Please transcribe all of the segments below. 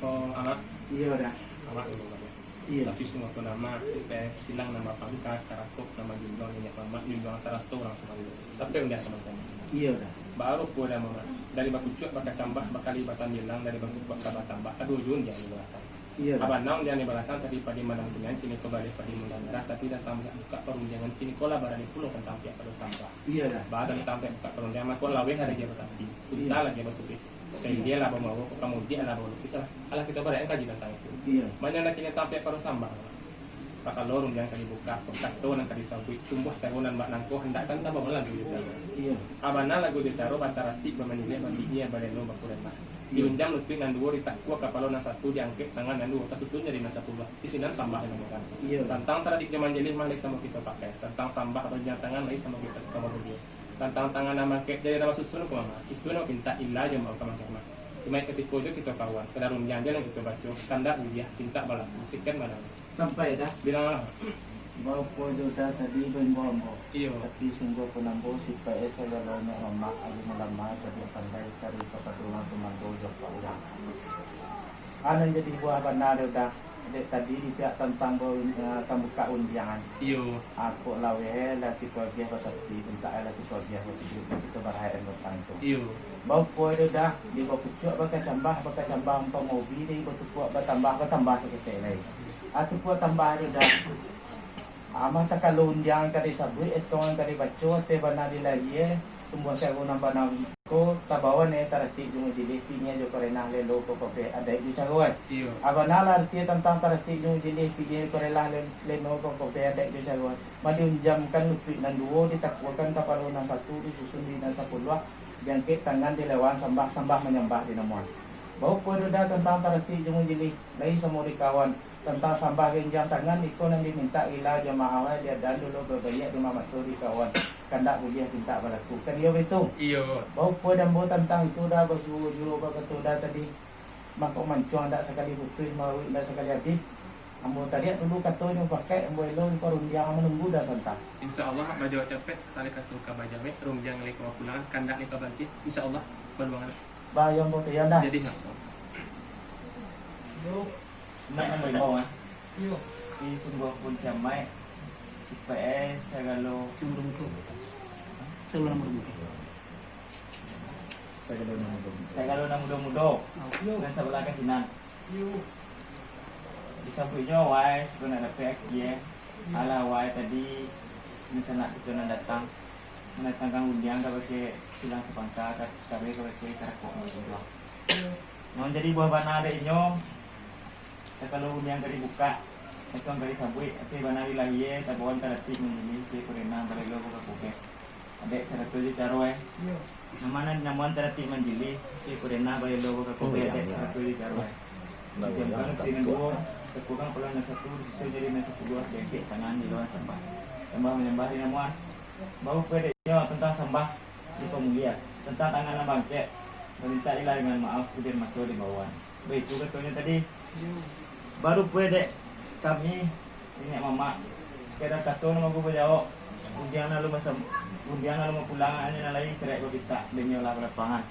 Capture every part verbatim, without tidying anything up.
Oh, amak. Iyo, Da. Amak dulu, Mak. Iyo. Tapi sungguah tu nama, sipayo silang nambah pangka, karakok nambah junjuang, niniak mamak junjuang sarato urang sumando. Tapi undiang ka mangko. Iyo, Da. Barupo Da, Mamak. Dari bakucuak bakacambah, bakali batambilang, dari bakukuak ka batambah, ado juo undiang di balakang. Iyo, Da. Abana undiang di balakang tadi padi malam kinian, kini ko baleh padi mundan merah, tapi tantang pihak bukak parundiangan, kini ko lah barani pulo tantang pihak pado sambah. Iyo, Da. Ba tantang pihak bukak parundiangan, mako laweh lah lagi batapi, unta lagi basubih. Sahinggo lah bamawo, kamudian lah balukis lah. Alah, kito barayaan kaji tantang itu. Iyo. Banyak nan kini tampek pado sambah. Pakalo rundiang ka dibukak, kato nan ka disabuik, tumbuah sago nan bak nangko, handakkan tabawan lagu jo caro. Iyo. Abana lagu jo caro, bataratik, bamanilek, babinyiah, baleno, bakurenah. Iyo. Diunjam lutuik nan duo, ditakua kapalo nan satu, diangkek tangan nan duo, tasusun jadi nan sapuluah. Di sinan sambah dinamokan. Iyo. Tantang taratik jo manjilih, mah lai samo kito pakai. Tantang sambah barinjang tangan, lai samo kito, kito babuliah. Tantang tangan nan mangkek, jadi nan basusun ko, Mamak. Itu nan pintak ila jo maaf ka mangkek, Mak. Cuma katiko jo kito kawan, kada rundiang jo nan kito baco, kandak buliah, pintak balaku, sekian bana. Sampai Da? Bilang lah. Baupo jo Da tadi baimbau ambo. Iyo. Tapi sungguah pun ambo sipaik e sagalo niniak mamak, alim ulama, cadiak pandai, kari kapado urang sumando jo apak urang. Anu jadi buah bana tu Da. Dek tadi di pihak tantang ba-, eh, tambukak undiangan. Iyo. Akok laweh lah kito agiah batati, untak lah kito agiah batiduik, kito barahaik tantang tu. Iyo. Baupo tu Da, di bakucuak bakacambah, bakacambah ampang obi, di batukuak batambah, batambah saketek lai. Ah, tukuak tambah tu Da. Amah takalo undiang ka disabuik, etongan ka dibaco, ateh bana di lahia, tumbuah sago nan bana ko, tabawan e taratik jo majilih, pinyiah jo kurenah, lelo ko kobeh, adaik jo caro e. Iyo. Abana lah arti tantang taratik jo majilih, pinyiah jo kurenah, le-, leno ko kobeh, adaik jo caro e. Mah diunjamkan lutuik nan duo, ditakuakan kapalo nan satu, disusun di nan sapuluah, diangkek tangan, dilawan sambah, sambah manyambah dinamoan. Baupo tu Da tantang taratik jo majilih, lai samo di kawan. Tantang sambah ginjang tangan, iko nan dimintak ila jo maaf, diadan dulu babaiak di mamaso di kawan, kandak buliah pintak balaku. Kan iyo baitu? Iyo. Baupo dambo tantang itu Da, basuo juo bakato Da tadi, mako mancuang ndak sakali putuih, mauik ndak sakali abih. Ambo tariak dulu katonyo pakai, ambo elo di parundiangan manunggu Da santa. Insya Allah, bajawab capek, saleh kato ka bajawek, rundiang lai ka bapulangan, kandak lai ka bantiah, insya Allah, baluangan. Ba, iyo ambo pian Da. Jadi, Mak. Yo. Nak nambah imbau, ah. Iyo. Di sungguah pun si Amai, sipaik e sagalo. Nomor muto. Sagalo nomor muto. Sagalo nan mudo-mudo. Sagalo nan mudo-mudo. Iyo. Nan sabalah ka sinan. Iyo. Disabuiknyo awai, suko nak dapek aki e. Iyo. Alah awai tadi, misalnyo kito nan datang, mandatangkan undiang kabake silang sapangka, ka-, kabake, kabake karakok nan bajuang. Iyo. Nan jadi buah bana dek inyo, sakalo undiang ka dibukak, etongan ka disabuik, ateh bana di lahia, tabawan taratik manjilih, ateh kurenah balelo bakakubeh. Adaik sarato jo caro e. Iyo. Nan ma nan dinamoan taratik manjilih, ateh kurenah balelo bakakubeh, adaik sarato jo caro e. Didiamkan ateh nan duo, takuakan kapalo nan satu, disusun jadi nan sapuluah, diangkek tangan, dilawan sambah. Sambah manyambah dinamoan. Baupo dek inyo tantang sambah dipamuliah, tantang tangan nan bangkek, bamintak ilah dengan maaf, kudian maso dibawan. Baitu katonyo tadi. Baru pulo dek kami, niniak mamak, sakadar kato nan bagubo jawok, rundiang nan alun basam-, rundiang nan alun bapulang, hanyo nan lai saraik bapintak, dek inyo lah ka lapangan.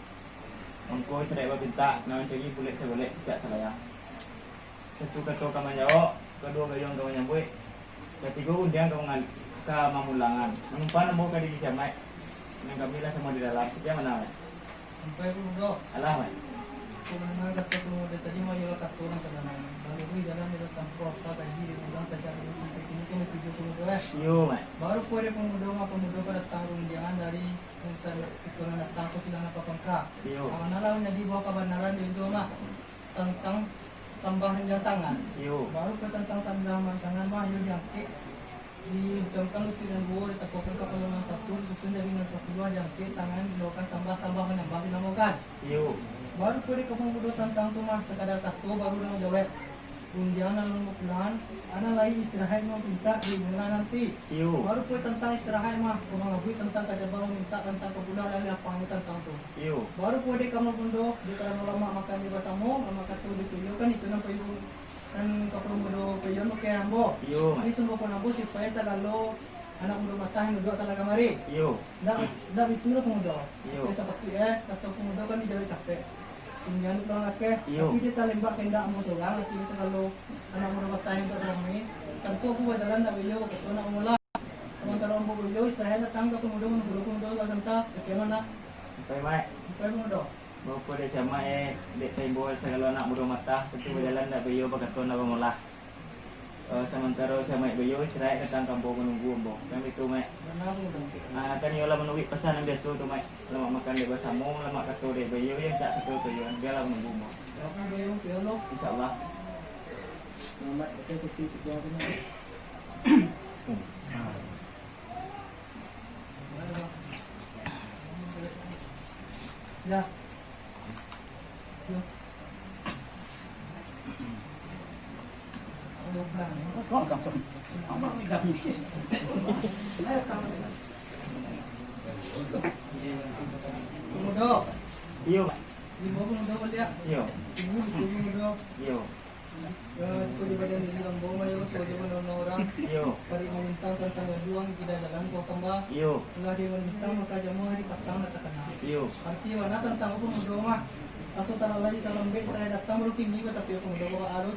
Mangko saraik bapintak, nan mancari bulek sagolek, picak salayang. Satu kato ka manjawok, kaduo gayuang ka manyambuik, katigo rundiang ka mangal-, ka mamulangan. Manumpan ambo ka diri si Amaik, nan kami lah samo di dalam. Sakian bana, Maik. Sampai Pemudo. Alah, Maik. Kok mandanga kato Pemudo tadi, mah iyolah kato nan sabananyo. Malalui jalan nan ditampuah, asa kaji diulang, sajak dulu sampai kini kan dituju Pemudo, eh. Iyo, Maik. Baru pulo dek Pemudo, mah Pemudo ka datang rundiangan dari nan sa-, itu nan datang ko silang nan bapangka. Iyo. Ka mano lah manjadi buah kabanaran di itu, mah. Tantang sambah rundiang tangan. Iyo. Baru pulo tantang sambah rundiang tangan, mah, iyo diangkek. Diunjamkan lutuik nan duo, ditakuakan kapalo nan satu, disusun jari nan sapuluah, diangkek tangan, dilakukan sambah, sambah manyambah dinamokan. Iyo. Baru pulo dek Pemudo tantang tu, mah, sakadar kato baru nan manjawek. Rundiang nan alun bapulangan, anak lai istirahat mapintak di bulan nanti. Iyo. Baru pulo tantang istirahat, mah, urang abuik tantang kajaba mamintak tantang kapulo dari lapang tantang tu. Iyo. Baru pulo dek ka Pemudo, dek ka lamak makan di basamo, lamak kato dipayokan, itu nan payo, nan ka Pemudo payoan pakai ambo. Iyo, Mak. Ini sumbahan ambo supayo sagalo anak mudo matah nan duduak salah kamari. Iyo. Ndak, ndak bitu doh Pemudo. Iyo. Tapi sapatuik, eh, kato Pemudo kan dijawek capek. Inyo tu urang lakeh, iyo, tapi dek talembak kandak ambo surang, ati sagalo anak mudo batang nan ramai. Tantu ambo bajalan ndak baiyo, bakato ndak bamolah. Samantaro ambo baiyo, istirahat datang ka pamudo, manunggu pamudo ka santa. Sakian, Mak. Sampai, Mak. Sampai, Mak, doh. Baa kok dek si Amak, eh, dek taimbau sagalo anak mudo batang, tantu bajalan ndak baiyo, bakato ndak bamolah. Eh, samantaro si Amak baiyo, istirahat datang ka ambo, manunggu ambo. Kan baitu, Mak? Bana, Mak. Ah, kan iyo lah manuruik pasan nan biaso tu, Mak. Lamak makan dek basamo, lamak kato dek baiyo, iyo indak kato tu iyo, bialah manunggu ambo. Insyaallah. Selamat, betul, betul, betul, betul. Ya. Pemudo. Iyo. Iyo. Iyo. Eh, iko di badan diri ambo, Mak, yo, sabagai urang. Iyo. Parik malintang tantang gaduah, kida jalan, ko kamba. Iyo. Ulah di malintang, maka jamuah di patang nak takana. Iyo. Arti bana tantang apo, Mak? Aso talalai talambek, talalai datang, baru kini batapek, Mak, baa tu.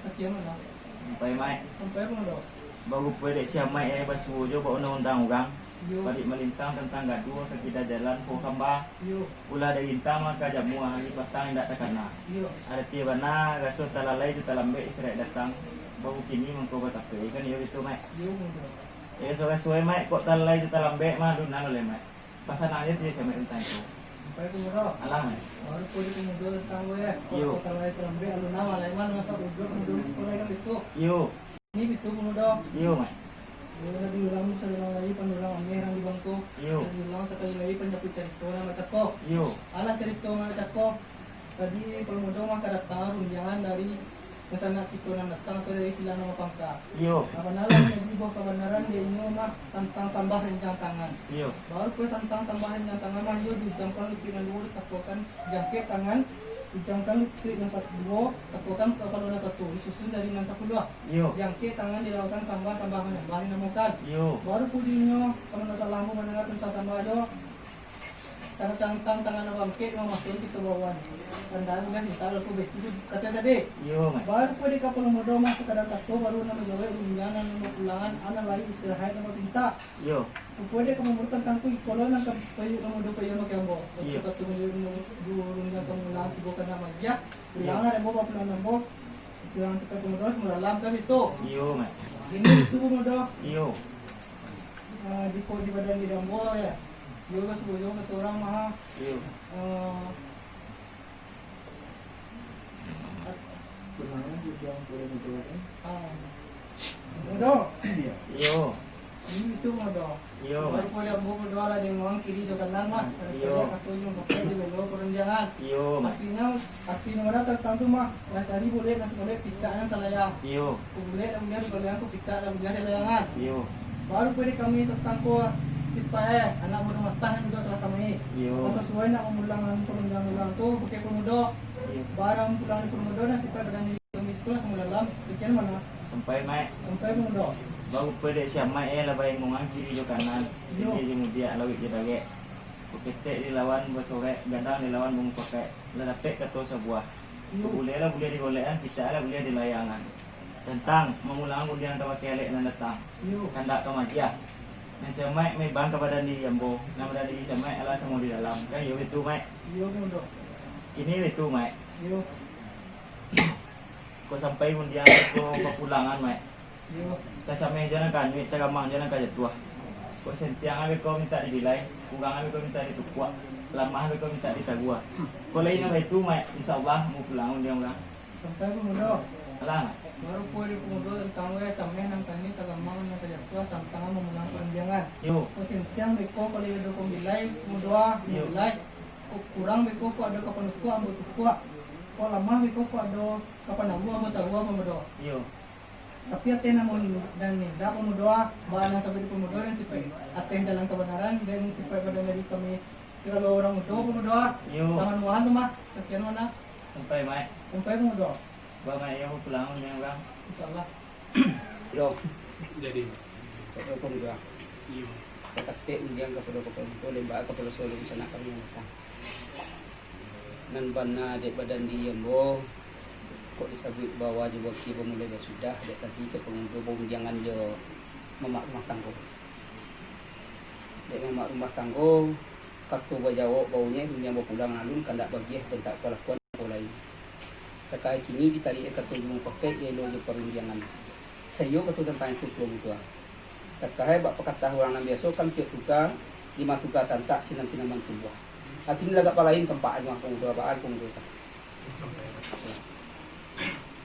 Sakian, Mak. Sampai, Mak. Sampai, Mak. Barupo dek si Amak, eh, basuo jo baundang-undang urang. Iyo. Parik malintang tantang gaduah, ka kida jalan, ko kamba. Iyo. Ulah dirintang maka jamuah, ari patang indak takana. Iyo. Arati bana, raso talalai jo talambek istirahat datang, baru kini mangko batapek, kan iyo baitu, Mak? Iyo, Mak. Eh, raso-raso, Mak, kok talalai jo talambek mah, alun nan lai, Mak. Pasanang se tu, Mak, tantang itu. Sampai pamudo. Alah, Mak. Baru ko di pamudo tantang ko, yo. Iyo. Kok talalai talambek, alun nan lai, Mak, masa ujuak pamudo di sikolah, kan baitu. Iyo. Kini baitu, Pamudo. Iyo, Mak. Iyo, lah diulang sadulang lai, pandulang ameh rang di bangko. Iyo. Lah diulang sakali lai, panjapuik carito nan bacako. Iyo. Alah carito nan bacako. Tadi Pamudo mah ka datang rundiangan dari dunsanak kito nan datang, atau dari silang nan bapangka. Iyo. Bana lah manjadi buah kabanaran dek inyo mah tantang sambah rinjang tangan. Iyo. Baru ko tantang sambah rinjang tangan mah, iyo diujamkan lutuik nan duo, ditakuakan jangkek tangan, ujamkan lutuik nan sa-, duo, takuakan kapalo nan satu, disusun jari nan sapuluah. Iyo. Jangkek tangan dilakukan sambah, sambah manyambah dinamokan. Iyo. Baru pujinnyo, kalau ndak salah ambo mandanga tantang sambah jo, tantang tangan nan bangkek mamasuakan kito bawahan. Tando buliah mintak, lalu baitu kato tadi. Iyo, Mak. Baru pulo dek Pamudo mah sakadar sato, baru nan manjawek rundiang nan bapulangan, anak lai istirahat nan bapintak. Iyo. Rupo dek Pamudo tantang ko iko lo nan ka payu Pamudo payu makai ambo. Iyo. Kato Pamudo duo rundiang ka mulang tibo ka nan magiah. Iyo. Pulanglah ambo, bapulang ambo. Silang sakai Pamudo samo dalam kan itu. Iyo, Mak. Kini itu Pamudo. Iyo. Ah, jikok di badan diri ambo, yo. Iyo, basuo jo kato urang mah. Iyo. Ah, Tunangan jo urang tuo mudo tu. Ah. Mudo. Iyo. Ini itu mudo. Iyo. Baru ko ambo mudo lah, dek mangkiri jo kanan mah. Iyo. Kato jo pakai di belo parundiangan. Iyo, Mak. Artinyo, artinyo mudo tantang tu mah. Lah sari bulek, lah sabolek pitak nan salayang. Iyo. Ko bulek lah buliah digoleangan, ko pitak lah buliah dilayangan. Iyo. Baru ko dek kami tantang ko sipaik, eh, anak mudo matah nan mudo salah kami. Iyo. Lah sasuai nak mamulang parundiangan urang tu, pakai Pamudo. Iyo. Barang pulang di Pamudo, nan sipaik badan di kami sikolah samo dalam, sakian mah. Sampai, Mak. Sampai, Pamudo. Baru ko dek si Amak, eh, lah baingungan kiri jo kanan. Iyo. Tinggi jo mudiak, lauik jo darek. Baketek dilawan basorek, gadang dilawan bamupakaik. Lah dapek kato sabuah. Iyo. Ko bulek lah buliah digolekan, pitak lah buliah dilayangan. Tantang mamulang rundiang ka bakeh alek nan datang. Iyo. Kandak ka magiah. Nan si Amak maimbang ka badan diri ambo, nan badan diri si Amak alah samo di dalam. Kan iyo baitu, Mak? Iyo, Pamudo. Kini baitu, Mak. Iyo. Ko sampai rundiang ko bapulangan, Mak. Iyo. Tacameh jo nan ka anyuik, tagamang jo nan ka jatuah. Kok santiang abih ko mintak dibilai, kurang abih ko mintak ditukuak, lamah abih ko mintak ditagua. Kok lai nan baitu, Mak, insyaallah, ambo pulang rundiang urang. Sampai Pamudo. Alah, Mak. Baru ko dek Pamudo tantang weh, cameh nan ka anyuik, tagamang nan ka jatuah, tantang mamulang parundiangan. Iyo. Kok santiang beko, kok lai ado ko mambilai, Pamudo ah, iyo, mambilai. Kok kurang beko, kok ado ka panukuak, ambo tukuak. Kok lamah beko, kok ado ka panagua, ambo tagua, Pamudo. Iyo. Tapi ateh nan mau ni-, nan indak Pamudo ah, baa nan sabab di Pamudo, nan sipaik ateh dalam kabanaran, dan sipaik badan diri kami sagalo urang mudo, Pamudo ah. Iyo. Tahan wahan tu mah, sakian mah. Sampai, Mak. Sampai, Pamudo. Baa, Mak, iyo, ambo pulang, rundiang urang. Insyaallah. Yo. Jadi. Kato Pamudo ah. Iyo. Tatatek rundiang kapado kapalo mudo, lembak kapalo solo, sanak kami nan datang. Nan bana dek badan diri ambo, kok disabuik bawa jo baki bamulai basudah, dek tadi ka pangudo baundiangan jo mamak rumah tanggo. Dek mamak rumah tanggo, kato bajawok baunye rundiang bapulang alun kandak bagiah bantak kalakuan ambo lai. Takah kini ditarik kato jo mupakaik elo jo parundiangan. Saiyo kato tantang itu pulo mudo. Takah bak pakatah urang nan biaso kan tiok tuga, lima tuga tantak sinan tinaman tumbuah. Kini lagak balain tampak anu pangudo baa pangudo.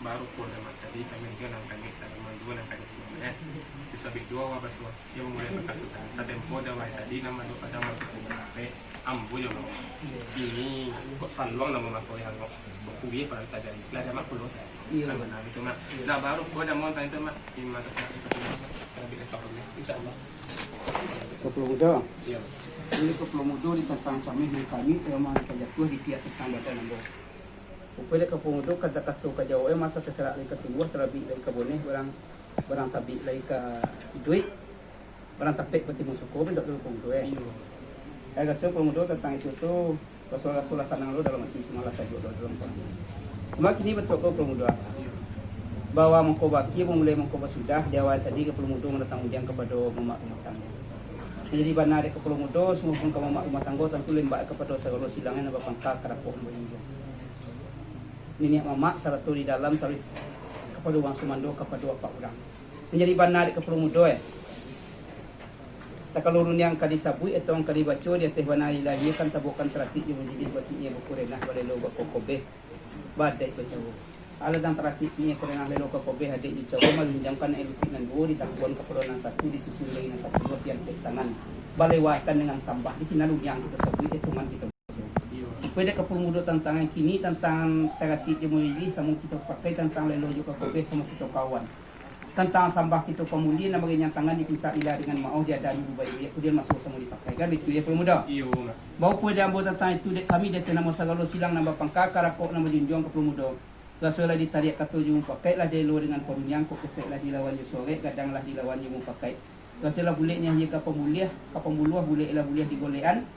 Baru pun dah tadi kami juga nang kami tak mandua nang kami eh. Disabuik duo wa basuo. Iyo mulai bakasudahan. Satempo dawai tadi nan mandok pada mangko mangko ambo yo lo. Ini kok saluang namo mangko yang kok. Kuwi paling tajadi. Lah ada mak pulo. Iyo. Kan benar itu mak. Nah baru ko ada mau tanya tu mak. Ini mata saya itu terlebih lengkap ni. Insyaallah. Ka pulo mudo. Iyo. Ini ka pulo mudo di tantang cameh nan kami, eh, mah ka jatuah di tiak tantang badan ambo. Upai dek ka pulo mudo, kada kato ka jawok, eh, masa tasarak lai ka tumbuah, tarabik lai ka boneh, barang, barang tabik lai ka iduik. Barang tapek batimbang suko, mintak dulu pulo mudo, eh. Iyo. Eh, raso pulo mudo tantang itu tu, raso-raso lah sanang lo dalam ati, cuma lah tajuak lo dalam pulo mudo. Cuma kini bantuak ko pulo mudo, ah. Iyo. Bawa mangko baki, bamulai mangko basudah, di awal tadi ka pulo mudo mandatang undiang kapado mamak rumah tanggo. Jadi bana dek ka pulo mudo, sungguahpun ka mamak rumah tanggo, tantu lembak kapado sagalo silang nan bapangka karapok ambo injak. Niniak mamak sarato di dalam taruih kapado urang sumando, kapado apak urang. Manjadi bana dek ka pulo mudo, eh. Takalo rundiang ka disabuik, atau ka dibaco di ateh bana ilahi, kan tabokan taratik jo majilih, batik nyo bakurenah, balelo bakokobeh, baadaik bacawo. Alah dang taratik nyo kurenah lelo bakokobeh, adaik jo cawo, malunjamkan aia lutuik nan duo, ditangkuan kapalo nan satu, disusun jari nan sapuluah, diampek tangan, balewatan dengan sambah, di sinan rundiang kito sabuik, eh, tungan kito. Ipai dek ka pulo mudo tantang nan kini, tantang taratik jo majilih, samo kito pakai, tantang lelo jo bakokobeh, samo kito kawan. Tantang sambah kito pamulie, nan barinjang tangan dipintak ila dengan maoh, diadani bubai, kemudian masuak samo dipakai. Kan itu yo, pulo mudo? Iyo, Mak. Baa pulo dek ambo tantang itu, dek kami, dek namo sagalo silang nan bapangka, karapok nan bajunjuang ka pulo mudo. Raso lah ditariak kato jo mupakaik, lah dielo dengan parundiang, kok ketek lah dilawan jo sorek, gadang lah dilawan jo mupakaik. Raso lah bulek nyo aia ka pambuluah, ka pambuluah bulek lah buliah digolekan.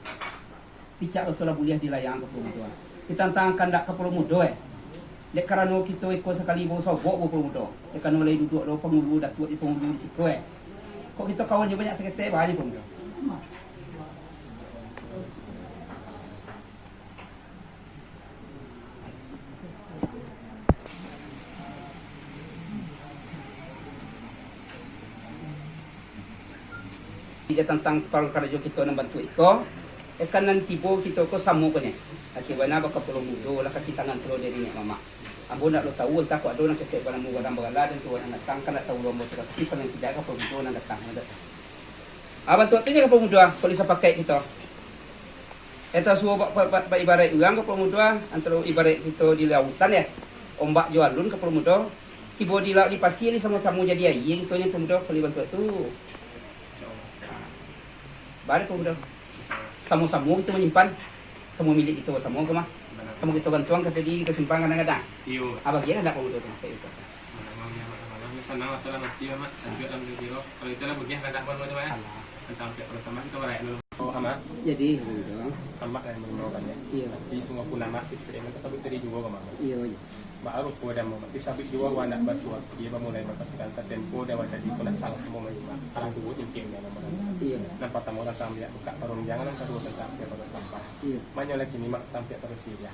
Picak raso lah buliah dilayang ka pulo mudo. Di tantang kandak ka pulo mudo, eh. Dek karano kito iko sakali basobok, pulo mudo. Dek karano lai duduak lo pangulu, datuak di pangulu di siko, eh. Kok kito kawan jo banyak saketek, banyak pulo mudo. Ida tantang parkarajo kito nan bantuak iko, eh, kan nan tibo kito ko samo ko nyo. Aki bana baka pulo mudo lah kaki tangan pulo dari niniak mamak. Ambo ndak lo tahu, antah kok ado nan ketek banamo gadang bagala dan tuan nan datang, kan ndak tahu lo ambo tu, tapi paling tidak ka pulo mudo nan datang, nan datang. Ah, bantuak tu nyo ka pulo mudo, ah, kok disapakaik kito. Eta suo ba-, ba-, ba-, baibaraik urang ka pulo mudo, ah, antaro ibaraik kito di lautan, yo. Ombak jo alun ka pulo mudo. Tibo di laut di pasia ni samo-samo jadi aia kito nyo pulo mudo, kali bantuak tu. Baa pulo mudo. Samo-samo kito manyimpan. Samo milik kito basamo ko mah. Samo kito gantuang ka tadi kito simpan kadang-kadang. Iyo. Ah, bagian ndak pulo mudo tu, kayak gitu. Malam ni, Mak, malam ni sanang lah, salah mati lah, Mak. Lanjut lah, beliau kiro. Kalau itu lah, bagian kadang pun, Mak, eh. Alah. Tantang pihak pertama kita balik dulu. Oh, Mak. Jadi, gitu. Mak yang belum tahu kan, ya? Iya. Tapi semua pun nama sih, kita ingat, tapi tadi juga, Mak. Iya, iya. Baru pun ada, Mak. Disabuik juga, wah, nak basuah. Dia bamulai bakasudahan satempo, dia wah tadi pun nak salah, mau main, Mak. Alah dua jengking dia, Mak. Iya. Nan pertama, datang dia buka parundiangan, nan kedua, datang dia pada sampah. Iya. Manyo lagi ni, Mak, sampai terus dia.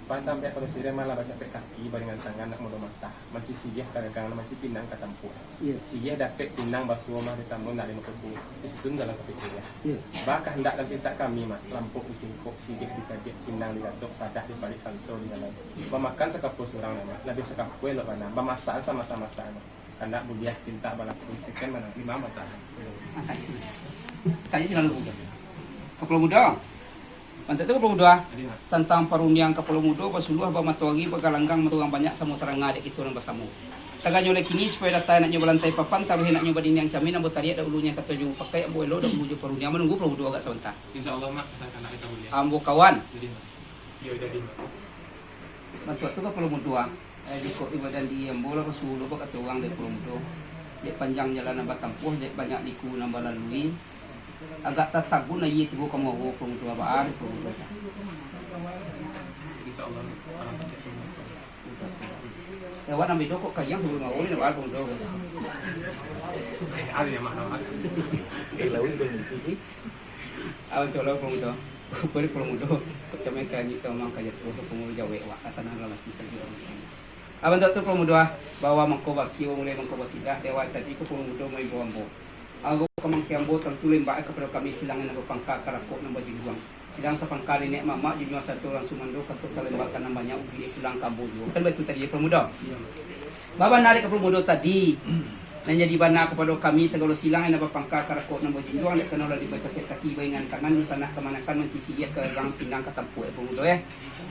Pantang pihak panusia malah bacapek kaki, baringan tangan nak mudo matah, manci siriah ka gagang, manci pinang ka tampuak. Iyo. Siriah dapek pinang basuo mah ditamun nak limo kubu, disusun dalam kopi siriah. Iyo. Bakahandak dan pintak kami, Mak, lampok disingkok, siriah dicabiak, pinang digatok, sadah dipalik santo di dalam. Bamakan sakapua surang, Mak, labiah sakapua elok bana, bamasakan samasa-masa, Mak. Kandak buliah pintak balaku, teken manang imam batahan. Kaji sinan lu mudo. Kapalo mudo. Mantap tu kapalo mudo, ah. Tantang parundiang kapalo mudo, basuluah, bamatoari, bagalanggang, maturang banyak, samo taranga dek kito nan basamo. Taganyo lai kini, supayo datai anaknyo balantai papan, taruih anaknyo badindiang camin, ambo tariak dak ulunyo kato jo pakai, ambo elo dak ulu jo parundiang, manunggu kapalo mudo agak sabanta. Insya Allah, Mak, akan anak kita buliah. Ambo kawan. Jadi, Mak. Iyo, jadi, Mak. Bantuak tu kapalo mudo, ah. Eh, jikok di badan diri ambo lah basuo lo bakato urang dek pulo mudo. Dek panjang jalan nan batampuah, dek banyak liku nan balalui. Agak tatagun aia tibo ka muaro pulo mudo, baa dek pulo mudo. Ya, awak nan bedo kok kayang sebelum awak ni, awak pun tahu. Ada yang mahal. Di laut belum cuci. Awan tu lah, Pulo Mudo. Bari Pulo Mudo. Kok camai ka angik ka mamang ka jatuah, ka Pulo Mudo jawek awak. Asa nan lah mati sajo. Awan tu, Pulo Mudo, ah, bahwa mangko baki, mulai mangko basidak, di awal tadi ko Pulo Mudo maimbau ambo. Anggo ka mangke ambo, tantu lembak kapado kami silang nan bapangka, karakok nan bajunjuang. Silang sapangka niniak mamak, junjuang sato urang sumando, kato talembak ka nan banyak, ujuik pulang ka ambo juo. Kan baitu tadi, Pulo Mudo? Babana dek ka Pulo Mudo tadi, nan jadi bana kapado kami sagalo silang nan bapangka, karakok nan bajunjuang, dek karano lah dibacakek kaki baingan tangan, dunsanak kamanakan, mancisiak ka urang silang ka tampuak, Pulo Mudo, eh.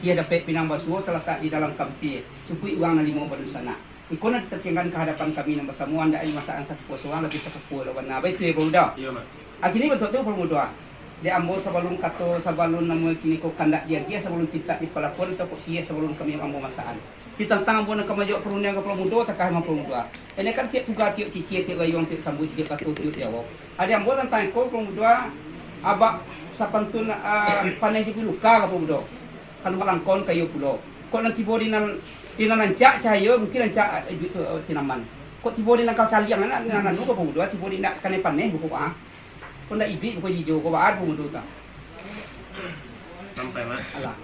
Siah dapek pinang basuo, talatak di dalam kampia, cukuik urang nan limo badunsanak. Iko nan ditatiangkan ka hadapan kami nan basamo, andak dimasakkan sakapua surang, labiah sakapua lo bana. Baitu, eh, Pulo Mudo? Iyo, Mak. Akini bantuak tu, Pulo Mudo, ah. Dek ambo sabalun kato, sabalun namo kini ko kandak diagiah, sabalun pintak dipalakuan, atau kok siah sabalun kami ambo masakan. Di tantang ambo nan ka manjawab parundiangan ka Pulo Mudo, takah mah Pulo Mudo, ah. Ini kan tiok tuga, tiok cicia, tiok gayuang, tiok sambuik, tiok kato, tiok jawab. Adi ambo tantang iko, Pulo Mudo, ah, abak sapantun, ah, paneh jo piluka ka Pulo Mudo. Kaluar langkon kayo pulo. Kok nan tibo di nan, di nan rancak cahayo, mungkin rancak, eh, iduik tu, eh, tinaman. Kok tibo di nan kacaliang, nan, nan anu ka Pulo Mudo, tibo di nan kanai paneh, buko, ah. Kok ndak ibik, buko jijo, kok baa Pulo Mudo tu. Sampai, Mak. Alah.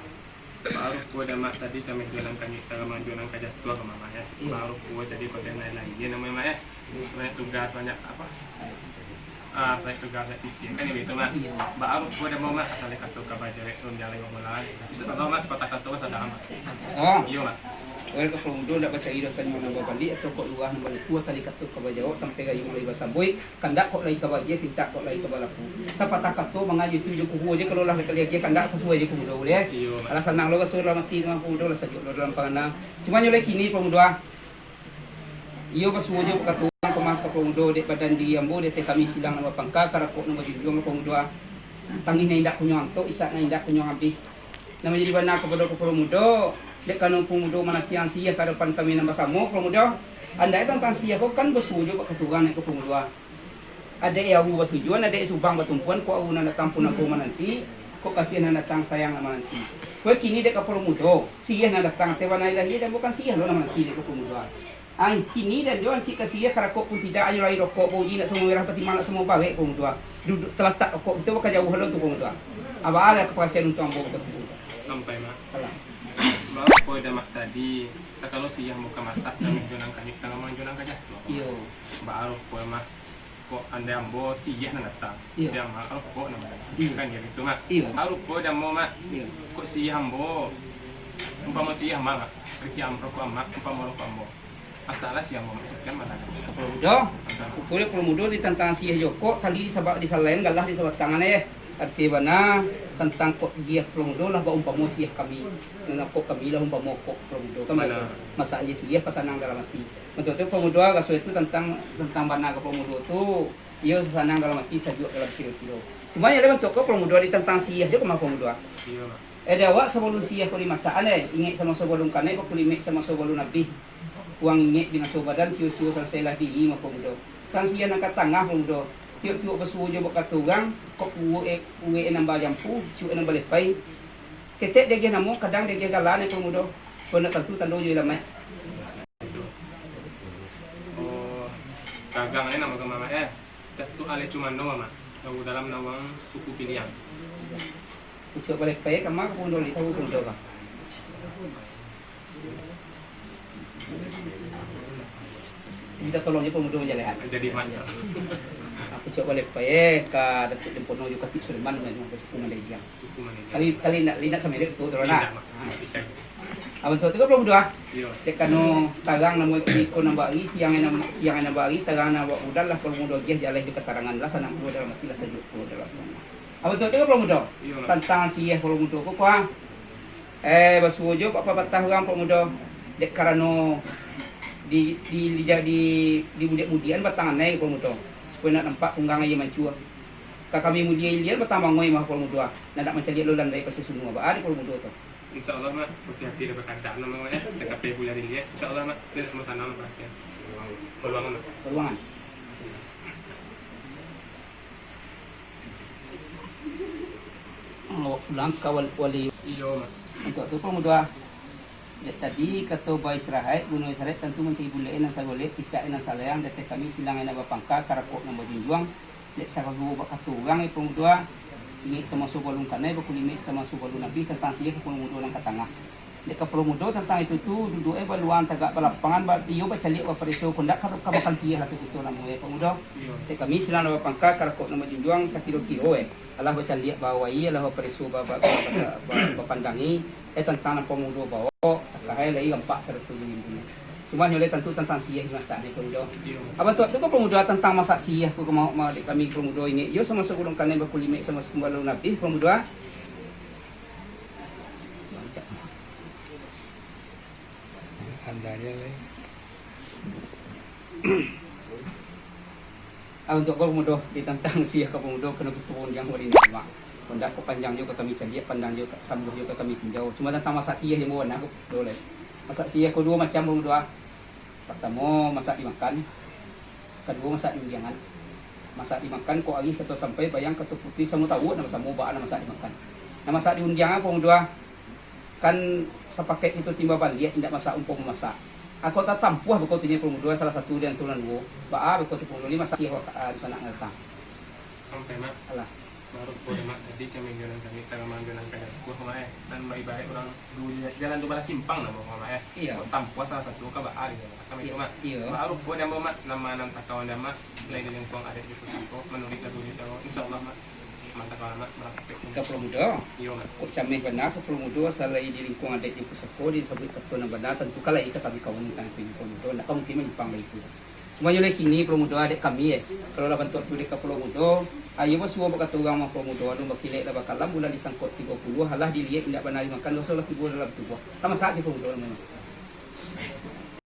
Baru ko dah, Mak, tadi cameh jo nan kanyuik, taramang jo nan ka jatuah ka Mak, eh. Iyo. Baru ko tadi kok den lai-lai, iyo, namo, Mak, eh. Banyak tugas, banyak apa? Ah, banyak tugas, banyak cicia. Kan iyo, itu, Mak. Iyo. Baru ko dah, Mak, asal kato ka bajawek, rundiang lai, Mak. Bisa tahu, Mak, sepatah kato, Mak, sadang, Mak. Oh. Iyo, Mak. Wal ka Pulo Mudo ndak bacari doh tanyo nan babaliak, atau kok lurah nan baluku, asal kato ka bajawek, sampai gayuang lai basambuik. Kandak kok lai ka bagiah, pintak kok lai ka balaku. Sapatah kato, mangajua tu jo kubuah je, kalau lah ka diagiah kandak sasuai jo kubuah dulu, eh. Iyo, Mak. Alah sanang lo raso dalam ati, dalam kubuah dulu lah sajuak lo dalam pangana. Cuma nyo lai kini, Pulo Mudo, ah. Iyo basuo jo bakato urang ko mah ka Pulo Mudo, dek badan diri ambo, dek ateh kami silang nan bapangka, karakok nan bajunjuang, Pulo Mudo, ah. Tangih nan indak kunjuang antok, isak nan indak kunjuang abih. Nan manjadi bana kapado ko Pulo Mudo, dek karano Pulo Mudo manantiang siah ka hadapan kami nan basamo, Pulo Mudo. Andai tantang siah ko kan basuo jo bakato urang, dek ko Pulo Mudo, ah. Adaik awu batujuan, adaik subang batumpuan, kok awu nan datang pun ambo mananti, kok kasiah nan datang sayang nan mananti. Kok kini dek ka Pulo Mudo, siah nan datang, ateh bana ilahi, dan bukan siah lo nan mananti dek ka Pulo Mudo. Ai, kini dan jo ancik ka siah, karakok pun tidak, ayo lai rokok, bauji nak samo merah, batimang nak samo barek, Pulo Mudo. Duduak talatak rokok kito bakajauhan lo tu, Pulo Mudo. Aba lah kaparasian untuak ambo bakatu. Sampai, Mak. Alah. Baru ko dah, Mak, tadi, takalo siah ambo ka masak, cameh jo nan kanyuik, taramang jo nan ka jatuah. Iyo. Baru ko, Mak. Kok andai ambo siah nan datang, iyo. Andai ambo rokok nan datang. Iyo. Kan iyo gitu, Mak. Iyo. Baru ko dek ambo, Mak. Iyo. Kok siah ambo, umpamo siah ambo, Mak. Riki am-, rokok ambo, umpamo rokok ambo. Masalah siah ambo, Mak, sekian malah. Pulo Mudo. Antara. Ukur Pulo Mudo di tantang siah jo rokok, tali disabak di salain, galah di sabatang, eh. Arti bana, tantang kok siah Pulo Mudo lah baumpamo siah kami. Nan rokok kami lah umpamo rokok Pulo Mudo. Kan bana. Masalah siah pasanang dalam ati. Bantuak tu, Pulo Mudo, raso itu tantang, tantang bana ka Pulo Mudo tu, iyo sanang dalam ati, sajuak dalam kiro-kiro. Cuma yang lain bantuak ko, Pulo Mudo, di tantang siah jo ka mah, Pulo Mudo. Iyo, Mak. Eh, di awak sabalun siah ko dimasakan, eh, ingek samaso balun kanai, bakulimek samaso balun abih. Kurang ingek binaso badan, sio-sio salasai lah diri mah, Pulo Mudo. Tantang siah nan ka tangah, Pulo Mudo. Tiok-tiok basuo jo bakato urang, kok uwek, uwek nan bajampu, cuwek nan balepai. Ketek diagiah namo, kadang diagiah gala, neh, Pulo Mudo. Kok ndak tantu tando jo alamaik. Oh, dagang ni namo ka mah, eh. Datuak Alai Cumando, Mamak. Tahu dalam nawang suku Piliang. Ucok balai pai ka mah, Pulo Mudo, tahu Pulo Mudo ka. Minta tolong je Pulo Mudo manjalehan. Jadi mak. Aku cok balai pai, eh, ka Datuak Dempono jo Katik Suleman, ka suku Mandai Giang. Suku Mandai Giang. Kali, kali nak, linak sama dia betul, tu nak. Linak, Mak. Ah. Abang tu, tu kan Pulo Mudo, ah? Iyo. Cek kano tarang namo iko nambah hari, siang nambah, siang nambah hari, tarang nambah bulan lah, Pulo Mudo giah jaleh di katarangan lah, sanang pulo dalam ati lah, sajuk pulo dalam ati. Abang tu, tu kan Pulo Mudo? Iyo, Mak. Tantang siah Pulo Mudo ko, kuah. Eh, basuo jo bapapatah urang, Pulo Mudo. Dek karano di, di, di, di, di budiak-budiakan batang anai, Pulo Mudo. Supayo nak nampak punggang aia mancua. Ka kami mulia ilia batang bangoi mah, Pulo Mudo. Nak, nak mancaliak lo landai Pasir Sunua. Baa dek Pulo Mudo tu. Insya Allah, Mak. Putih hati dah bakandang, nama, eh. Dah kapai bulan ilia. Insya Allah, Mak. Tidak sama sanang, Mak. Peluang, Mak. Peluang. Awak pulang ka wal-, wali. Iyo, Mak. Untuak tu, Pulo Mudo, dek tadi kato baistirahat, guno istirahat tantu mancari bulek nan sagolek, picak nan salayang, dek kami silang nan bapangka, karakok nan bajunjuang, dek tarago bak kato urang, eh, Pulo Mudo, ingek samaso balun kanai, bakulimek samaso balun abih, tantang siyah ka Pulo Mudo nan ka tangah. Dek ka Pulo Mudo tantang itu tu, duduak, eh, baluang tagak balapangan, ba-, iyo bacaliak bapareso, kondak ka, ka makan siyah lah tu kito namo, eh, Pulo Mudo. Iyo. Dek kami silang nan bapangka, karakok nan bajunjuang, sakiro-kiro, eh. Alah bacaliak bawai, alah bapareso ba-, ba-, ba-, ba-, ba-, bapandangi, eh, tantang nan Pulo Mudo bawok, takah, eh, lai rampak sarato jo limbunyo. Cuma nyo lai tantu tantang siyah dimasak ni, Pulo Mudo. Iyo. Abah tu, tu ko Pulo Mudo tantang masak siyah ko, kama-, ma-, dek kami Pulo Mudo ingek. Iyo samaso balun kanai bakulimek samaso balun abih, Pulo Mudo, ah. Andanya lai. Ah, untuak ko Pulo Mudo, di tantang siyah ka Pulo Mudo, kena butuh undiang wali ni, Mak. Kondak ko panjang jo ka kami caliak, pandang jo ka, sambuah jo ka kami tinjau. Cuma tantang masak siyah jo bana ko, do lai. Masak siyah ko duo macam, Pulo Mudo, ah. Partamo, masak dimakan. Kaduo, masak di undiangan. Masak dimakan, ko ari kato sampai, bayang kato putih samo tauak, nan basamo baa nan masak dimakan. Nan masak di undiangan, Pulo Mudo, ah. Kan sapakaik kito timba baliak, indak masak umpamo masak. Ako tatampuah beko tu nyo Pulo Mudo, salah satu di antaro nan duo. Baa beko tu Pulo Mudo, ni masak siyah wak-, ah, dunsanak nan datang. Sampai, Mak. Alah. Barupo dek, Mak, tadi cameh jo nan kami, taraman jo nan ka jakuah, Mak, eh. Nan ba-, ibaraik urang dulu ja-, jalan tu balah simpang namo, Mak, eh. Iyo. Kok tampuah salah satu ka baa gitu, Mak. Kan baitu, Mak. Iyo. Barupo dek ambo, Mak, nama nan takawan dek, Mak, lai di lingkuang adaik jo pusako, manuruik lagu nyo, insyaallah, Mak. Mantap, Mak, barangkek. Ka Pulo Mudo. Iyo, Mak. Kok cameh bana ka Pulo Mudo, asal lai di lingkuang adaik jo pusako, disabuik kato nan bana, tantu ka lai ka kami kawan tantang Pulo Mudo, ndak ka mungkin manyimpang lai tu. Cuma nyo lai kini Pulo Mudo dek kami, eh. Kalau lah bantuak tu dek ka Pulo Mudo, ayo basuo bak kato urang mah Pulo Mudo, alun bakilek lah bakalam, bulan disangkok tigo puluah, alah diliek indak bana dimakan, doso lah tibo dalam tubuah. Lah masak si Pulo Mudo namonyo.